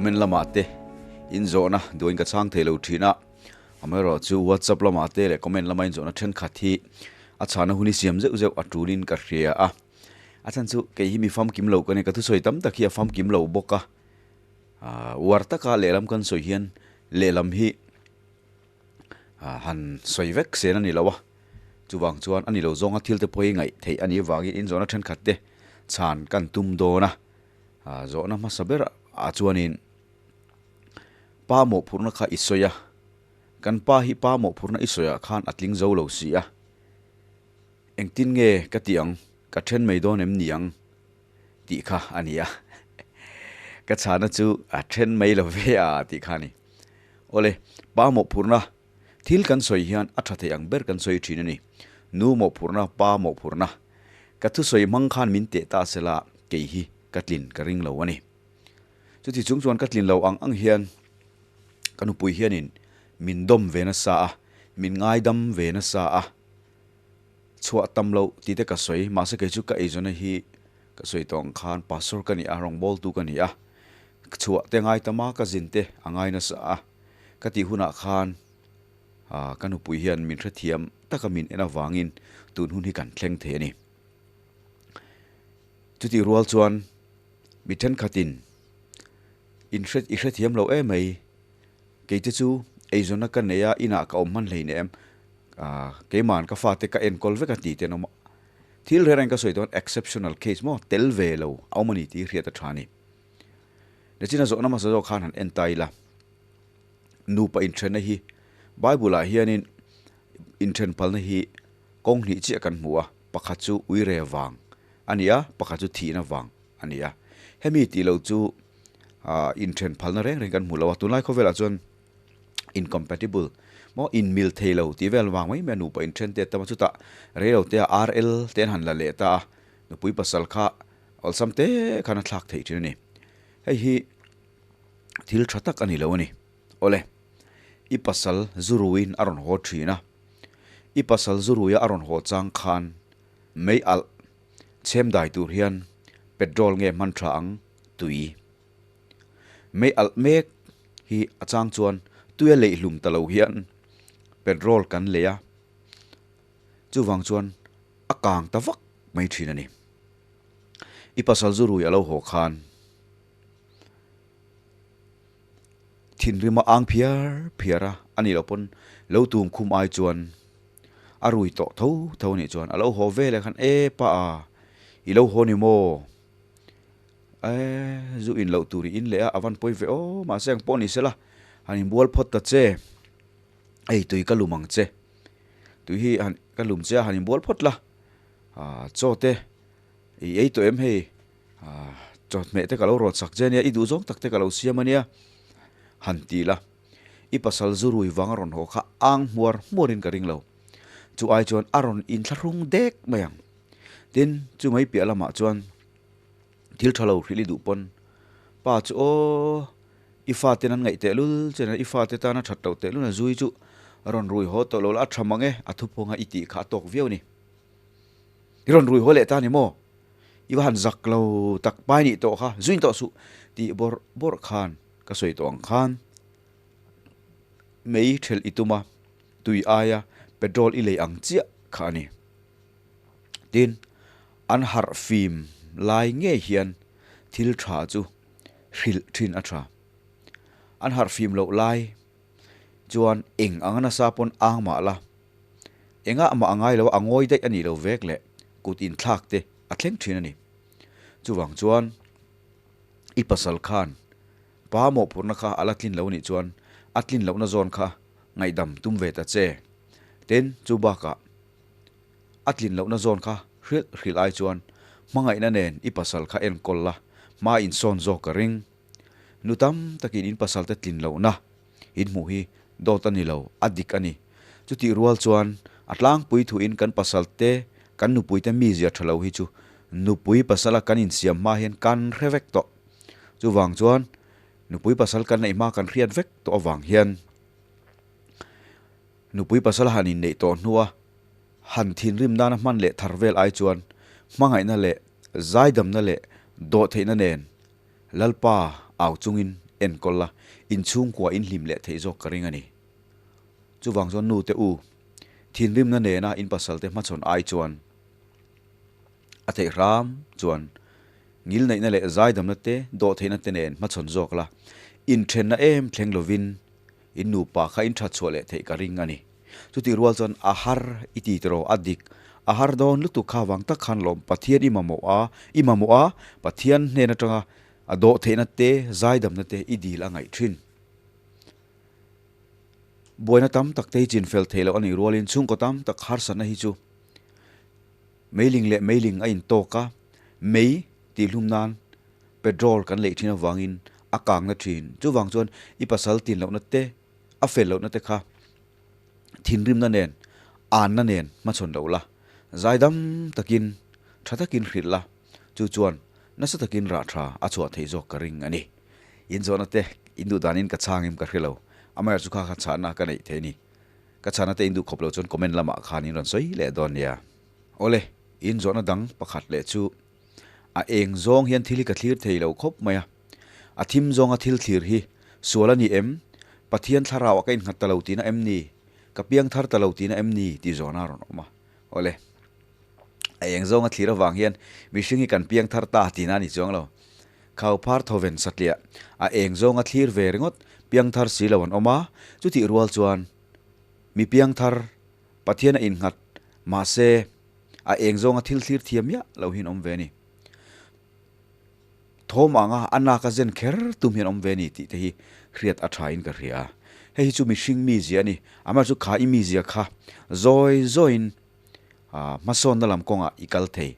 Comment lamah te in zawhna duain ka chhang thei lo thin a, amaherawhchu WhatsApp lamah te leh comment lama in zawhna thenkhat hi a chhana hun hi siam zeuh zeuh a tulin ka hria a. A chhan chu kei hi mi famkim lo ka ni, ka thusawi tam tak hi a famkim lo bawk a. Uar taka lehlam kan sawi hian lehlam hi han sawi vek sen a ni lo a, chuvang chuan a ni lo zawnga thil te pawh hi ngaih theih a nih avangin inzawhna thenkhat te chhan kan tum dawn a, zawhna hmasa ber ah chuanin pa mawhphurhna kha i sawi a, kan pa hi pa mawhphurhna i sawi ah khan a tling zo lo si a, engtin nge ka tih ang, ka then mai dawn em ni ang? tih kha a ni a, ka chhana chu a then mai lo ve a tih kha a ni. Awle, pa mawhphurhna thil kan sawi hian a tha thei ang ber kan sawi thin a ni. Nu mawhphurhna, pa mawhphurhna. Ka thusawi hmang khan min teh ta sela kei hi ka tlin ka ring lo a ni. Chuti chung chuan ka tlin lo ang ang hian ka nupui hianin min dawm ve nasa a, min ngaidam ve nasa a. Chhuah tam loh tih te ka sawi, mahse kei chu ka eizawnna hi ka sawi tawh ang khan pastor ka ni a, rawngbawltu ka ni a, chhuah te ngai tam a, ka zin te a ngai nasa a, ka tih hunah khan ka nupui hian min hrethiam taka min en avangin tun hun hi kan thleng thei a ni. Chutih rual chuan mi thenkhatin in hre i hrethiam lo em mai, kei te chu eizawnna ka nei a, inah ka awm hman hleinem, Ahh keima'n ka fate ka enkawl vek a ti ten awm a, thil reng reng ka sawi dawn exceptional case maw tel ve lo a awm a ni tih hriat a tha a ni. Nachina zawhna hmasa zawk khan han en ta ila, nupa inthenna hi Bible ah hianin inthen phalna hi kawng hnih chiah kan hmu a, pakhat chu uire vang a ni a, pakhat chu thihna vang a ni a. Hemi tih loh chu ahh inthen phalna reng reng kan hmu lo a, tunlai khawvelah chuan incompatible maw inmil thei lo tih vel vang mai mai a nupa inthen te tam a chutah reilo te a RL te an han la leh ta a nupui pasal kha awlsam te khan a thlak theih thin a ni hei hi thil tha tak a ni lo a ni awle i pasal zuruin a rawn haw thin a i pasal zuruia a rawn haw chang khan mei alh chhem dai tur hian petrol nge hman tha ang tui. Mei alh mek hi a chang chuan tuia leih hlum ta lo hian petrol kan lei a, chuvang chuan a kang ta vak mai thin a ni. I pasal zu rui a lo haw khan thinrim a ang phiar phiar a, a nih loh pawn lo tum khum ai chuan a rui tawh tho tho a nih chuan a lo haw veleh khan e pa a, i lo haw ni maw? E, zu in loh tur i in leh a, a van pawi ve aw, mahse ang pawh ni sela, han inbual phawt ta che, ei tui ka lum ang che, tui hi han ka lum che a, han inbual phawt la, ah chaw te i ei tawh em hei, ah chawhmeh te ka lo rawt sak che ania, i duh zawng tak te ka lo siam ania, han ti la, i pasal zu rui vang a rawn haw kha ang hmuar hmuarin ka ring lo, chu ai chuan a rawn inthlahrung dek mai ang, tin chu mai piah lamah chuan. Thil tha lo hrilh i duh pawn pa chu aw i fate an ngaih teh lul che na i fate tana that loh teh lul a zui chu rawn rui haw tawh lo la a tha mang e a thuphawng a i tih kha a tawk viau a ni. I rawn rui haw leh ta ni maw? I va han zak lo tak pai nih tawh kha zuin tawh suh tih bawrh bawrh khan ka sawi tawh ang khan mei thelh i tum a tui aia petrol i lei ang chiah kha a ni. Tin, an harh fim lai ngei hian thil tha chu hrilh thin a tha. An harh fim loh lai chuan eng anga nasa pawn ang mah la, engah mah a ngai lo a, a ngawi daih a nih lo vek leh kut inthlak te a thleng thin a ni. Chuvang chuan i pasal khan pa mawhphurhna kha a la tlin lo a nih chuan a tlin lohna zawn kha ngaihdam tum ve ta che. Tin, chu bakah A tlin lohna zawn kha hrilh hrilh ai chuan hmangaihna nen i pasal kha enkawl la, hma insawn zawk ka ring. Nu tam takin in pasal te tlin lohna in hmuh hi dawt a ni lo, a dik a ni. Chutih rual chuan a tlangpui thuin kan pasal te, kan nupui te mizia tha lo hi chu nupui pasala kan insiam hma hian kan hre vek tawh. Chuvang chuan nupui pasal kan neih hma kan hriat vek tawh avang hian Nupui pasal han inneih tawh hnua han thinrim nana hman leh thar vel ai chuan hmangaihna leh zaidamna leh dawhtheihna nen Lalpa au chungin enkawl la, inchhungkua in hlim leh theih zawk ka ring a ni. Chuvang chuan nu te u, thinrimna nena in pasal te hmachhawn ai chuan a theih hram chuan ngilneihna leh zaidamna te dawhtheihna te nen hmachhawn zawk la, inthenna em thleng lovin in nupa kha in thatchhuah leh theih ka ring a ni. Chutih rual chuan a har i ti tiraw a dik, a har dawn lutuk kha vang tak khan lawm Pathian i mamawh a, i mamawh a, Pathian hnen atanga a dawhtheihna te zaidamna te i dil a ngaih thin. Buaina tam tak te hi chin fel theih loh a nih rualin chhungkaw tam tak harsatna hi chu meiling leh meiling a intawk a, mei tihhlum nan petrol kan leih thin avangin a kangna thin. Chuvang chuan i pasal tin lohna te, a fel lohna te kha thinrimna nen, anna nen hmachhawn lo la, zaidam takin, tha takin hrilh la, chu chuan nasa takin rah tha a chhuah theih zawk ka ring a ni. In zawhna te in duh danin ka chhang em ka hre lo. Amaherawhchu kha kha chhahna ka neih thei a ni. Ka chhahna te in duh khawp lo chuan comment lamah khan in rawn sawi leh dawn nia. Awle, in zawhna dang pakhat leh chu a eng zawng hian thil hi ka thlir thei lo khawp mai a. A thim zawnga thil thlir hi sual a ni em? Pathian thlarauah ka innghat ta lo tihna em ni? Ka piang thar ta lo tihna em ni? tih zawhna a rawn awm a. Awle, a eng zawnga thlir avang hian mihring hi kan piang thar ta tihna a ni chuang lo. Khauphar thawven satliah a eng zawnga thlir ve ringawt piangthar si lo an awm a, chutih rual chuan mi piangthar Pathian a innghat mahse a eng zawnga thil thlir thiam miah lo hian awm ve a ni. Thawm anga a nak a zen kher tum hian awm ve a ni tih te hi hriat a tha in ka hria. Hei hi chu mihring mizia a ni, amaherawhchu kha i mizia kha zawi zawiin Hmasawnna lam kawngah i kal thei.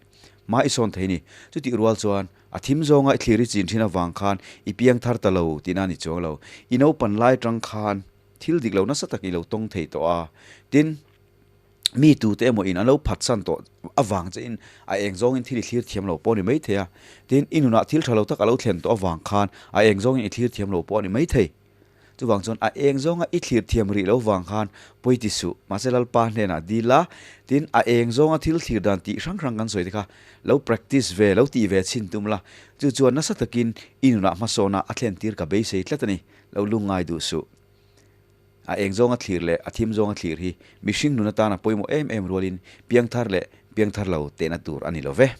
Hma i sawn thei ni. Chutih rual chuan a thim zawnga i thlir i chin thin avang khan i piang thar ta lo tihna a ni chuang lo. I naupan lai tang khan thil dik lo nasa tak i lo tawng thei tawh a. Tin, mi tute emaw in an lo phatsan tawh avang che in a eng zawngin thil i thlir thiam lo pawh a ni mai thei a. Tin, i nunah thil tha lo tak a lo thlen tawh avang khan a eng zawngin i thlir thiam lo pawh a ni mai thei. Chuvang chuan a eng zawnga i thlir thiam rih lo vang khan pawi ti suh. Mahse Lalpa hnenah dil a, tin a eng zawnga thil thlir dan tih hrang hrang kan sawi te kha lo practice ve, lo tih ve chhin tum la. Chu chuan nasa takin i nunah hmasawna a thlen tir ka beisei tlat a ni. Lo lungngai duh suh. A eng zawnga thlir leh a thim zawnga thlir hi mihring nun atana pawimawh em em rualin piangthar leh piangthar lo tehna tur a ni lo ve.